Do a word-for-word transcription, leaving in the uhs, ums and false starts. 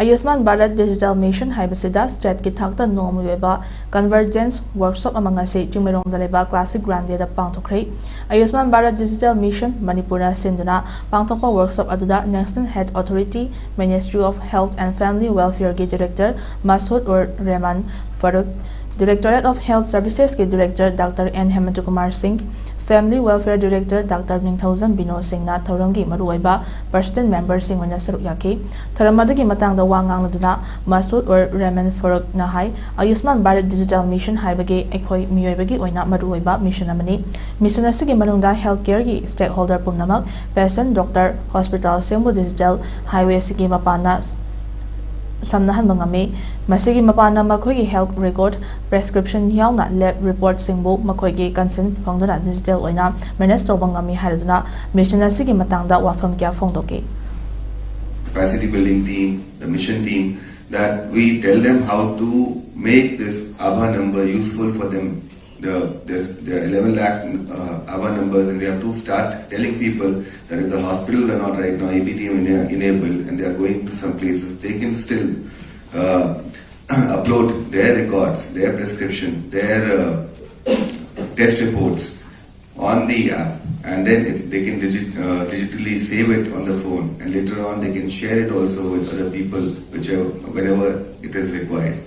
ꯑꯌꯨꯁꯃꯥꯟ Bharat digital mission ꯍꯥꯏꯕꯁꯤꯗ ꯁ꯭ꯇꯦꯠꯀꯤ ꯊꯥꯛꯇ ꯅꯣꯡꯃꯒꯤ ꯑꯣꯏꯕ ꯀꯟꯚꯔꯖꯦꯟꯁ ꯋꯥꯔꯛꯁꯣꯞ ꯑꯃ ꯉꯁꯤ ꯆꯤꯡꯃꯩꯔꯣꯡꯗ ꯂꯩꯕ ꯀ꯭ꯂꯥꯁꯤꯛ ꯒ꯭ꯔꯥꯟꯗꯦꯗ ꯄꯥꯡꯊꯣꯛꯈ꯭ꯔꯦ꯫ ꯑꯌꯨꯁꯃꯥꯟ ꯚꯥꯔꯠ ꯗꯤꯖꯤꯇꯦꯜ ꯃꯤꯁꯟ ꯃꯅꯤꯄꯨꯔꯅ ꯁꯤꯟꯗꯨꯅ ꯄꯥꯡꯊꯣꯛꯄ ꯋꯥꯔꯛꯁꯣꯞ ꯑꯗꯨꯗ National Health Authority, Ministry of Health and Family Welfare ꯒꯤ ꯗꯤꯔꯦꯛꯇꯔ ꯃꯁꯨꯗ ꯎꯔ Rehman Faruk, Directorate of Health Services ꯀꯤ ꯗꯤꯔꯦꯛꯇꯔ ꯗꯥꯛꯇꯔ ꯑꯦꯟ ꯍꯦꯃꯟꯇꯀꯨꯃꯥꯔ ꯁꯤꯡ, Family Welfare Director ꯗꯥꯛꯇꯔ ꯅꯤꯡꯊꯧꯖꯝ ꯕꯤꯅꯣ ꯁꯤꯡꯅ ꯊꯧꯔꯝꯒꯤ ꯃꯔꯨꯑꯣꯏꯕ ꯄꯔꯁꯣꯅꯦꯜ ꯃꯦꯝꯕꯔꯁꯤꯡ ꯑꯣꯏꯅ ꯁꯔꯨꯛ ꯌꯥꯈꯤ꯫ ꯊꯧꯔꯝ ꯑꯗꯨꯒꯤ ꯃꯇꯥꯡꯗ ꯋꯥ ꯉꯥꯡꯂꯗꯨꯅ ꯃꯁꯨꯗ ꯎꯔ ꯔꯦꯍꯃꯥꯟ ꯐꯔꯨꯛꯅ ꯍꯥꯏ, ꯑꯌꯨꯁꯃꯥꯟ ꯚꯥꯔꯠ ꯗꯤꯖꯤꯇꯦꯜ ꯃꯤꯁꯟ ꯍꯥꯏꯕꯒꯤ ꯑꯩꯈꯣꯏ ꯃꯤꯑꯣꯏꯕꯒꯤ ꯑꯣꯏꯅ ꯃꯔꯨꯑꯣꯏꯕ ꯃꯤꯁꯟ ꯑꯃꯅꯤ꯫ ꯃꯤꯁꯟ ꯑꯁꯤꯒꯤ ꯃꯅꯨꯡꯗ ꯍꯦꯜꯊ ꯀꯦꯌꯔꯒꯤ ꯁ꯭ꯇꯦꯛꯍꯣꯜꯗꯔ ꯄꯨꯝꯅꯃꯛ, ꯄꯦꯁꯦꯟꯠ, ꯗꯣꯛꯇꯔ, ꯍꯣꯁꯄꯤꯇꯥꯜꯁꯤꯡꯕꯨ ꯗꯤꯖꯤꯇꯦꯜ ꯍꯥꯏꯋꯦ ꯑꯁꯤꯒꯤ ꯃꯄꯥꯟꯅ ꯁꯝꯅꯍꯟꯕ ꯉꯝꯃꯤ꯫ ꯃꯁꯤꯒꯤ ꯃꯄꯥꯟꯅ ꯃꯈꯣꯏꯒꯤ ꯍꯦꯜꯊ ꯔꯦꯀꯣꯔꯗ, ꯄ꯭ꯔꯦꯁꯀ꯭ꯔꯤꯞꯁꯟ ꯌꯥꯎꯅ ꯂꯦꯕ ꯔꯤꯄꯣꯔꯠꯁꯤꯡꯕꯨ ꯃꯈꯣꯏꯒꯤ ꯀꯟꯁꯦꯟꯠ ꯐꯪꯗꯨꯅ ꯗꯤꯖꯤꯇꯦꯜ ꯑꯣꯏꯅ ꯃꯦꯅꯦꯖ ꯇꯧꯕ ꯉꯝꯃꯤ ꯍꯥꯏꯔꯗꯨꯅ ꯃꯤꯁꯟ ꯑꯁꯤꯒꯤ ꯃꯇꯥꯡꯗ ꯋꯥꯐꯝ ꯀꯌꯥ ꯐꯣꯡꯗꯣꯛꯈꯤ꯫ Capacity building team, the mission team, that we tell them how to make this ABHA number useful for them. The, the, the eleven lakh uh, ABHA numbers, and we have to start telling people that if the hospitals are not right now A B T M ena- enabled and they are going to some places, they can still uh, upload their records, their prescription, their uh, test reports on the app, and then it, they can digit, uh, digitally save it on the phone, and later on they can share it also with other people, whichever, whenever it is required.